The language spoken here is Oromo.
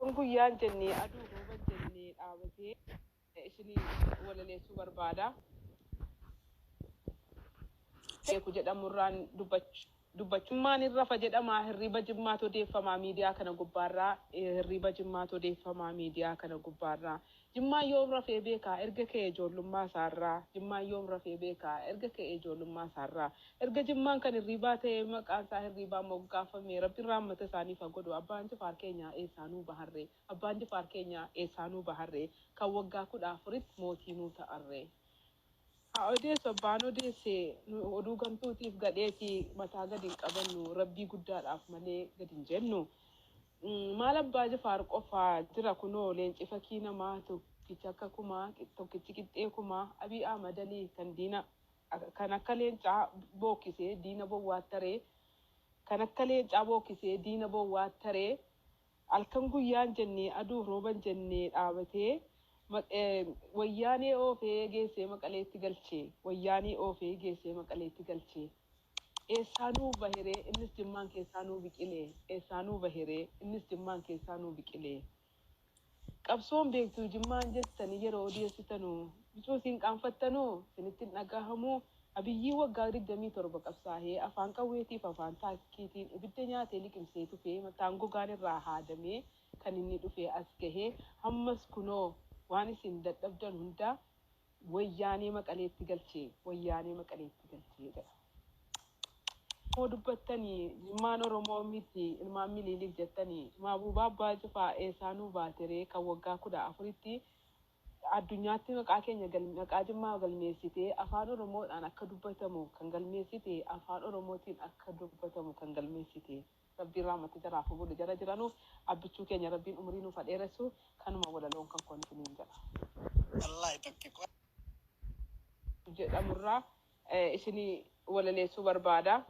Kun guyyaan jennee aduu rooban jennee dhaabatee isinii walaleessuu barbaada. Beeku jedhamurraan dubbachummaan hin rafa jedhamaa, hirriba Jimmaatu odeeffamaa miidiyaa kana gubbaarraa, hirriba Jimmaatu odeeffamaa miidiyaa kana gubbaarraa. Jimmaan yoom rafee beekaa erga ka'e ijoollummaa isaarraa? Jimmaan yoom rafee beekaa erga ka'e ijoollummaa isaarraa? Erga Jimmaan kan hirribaa ta'e, maqaan isaa hirribaa moggaafame, Rabbiin raammata isaaniif haa godhu. Abbaan Jifaar keenya eessaanuu baharree? Abbaan Jifaar keenya eessaanuu baharree? Kan waggaa 14tti mootii nuu ta'arree. Haa odeessu abbaan odeesse, nu oduu gantuutiif gadheeti mataa gadi hin qabannu, Rabbii guddaadhaaf malee gadi hin jennu. Maal Abbaa Jifaar qofaa jira kunoo leenci fakii namaa, tokkichi akka kumaa, tokkichi qixxee kumaa, Abiy Ahmad Alii kan diina kan akka leencaa bookkisee diina bowwaattaree, kan akka leencaa bookkisee diina bowwaattaree, halkan guyyaan jennee aduuf rooban jennee dhaabatee wayyaanee oofee geessee Maqaleetti galchee, wayyaanee oofee geessee Maqaleetti galchee. Eessaanuu baheree innis Jimmaan keessaa nuu biqilee? Eessaanuu baheree innis Jimmaan keessaa nuu biqilee? Qabsoon beektuu Jimmaan jettanii yeroo odeessitanu bicuu siin qaanfattanuu isinitti hin dhagahamuu? Abiyyii waggaa 27 qabsaahee afaan qawweetiif afaan taakkiitiin ibidda nyaatee liqimsee tufee, mataan gogaan irraa haadamee kan inni dhufee as gahee, hammas kunoo waan isin dadhabdan hunda wayyaanee Maqaleetti galchee, wayyaanee Maqaleetti galchee jedha. Moo dubbattanii Jimmaan Oromoo miti, ilmaan Miliiliif jettanii? Maabuubaa Abbaa Jifaa eessaanuu baateree kan waggaa 14tti addunyaatti maqaa keenya, maqaa Jimmaa galmeessitee, afaan Oromoodhaan akka dubbatamu kan galmeessite, afaan Oromootiin akka dubbatamu kan galmeessite? Rabbiin raamatti jaraaf godhu, jara jiranuuf abbichuu keenya Rabbiin umurii nuuf dheeressu. Kanuma walaloon kan koon isiniin jedha. Wallaahi tokki jedhamurraa isinii walaleessuu barbaada.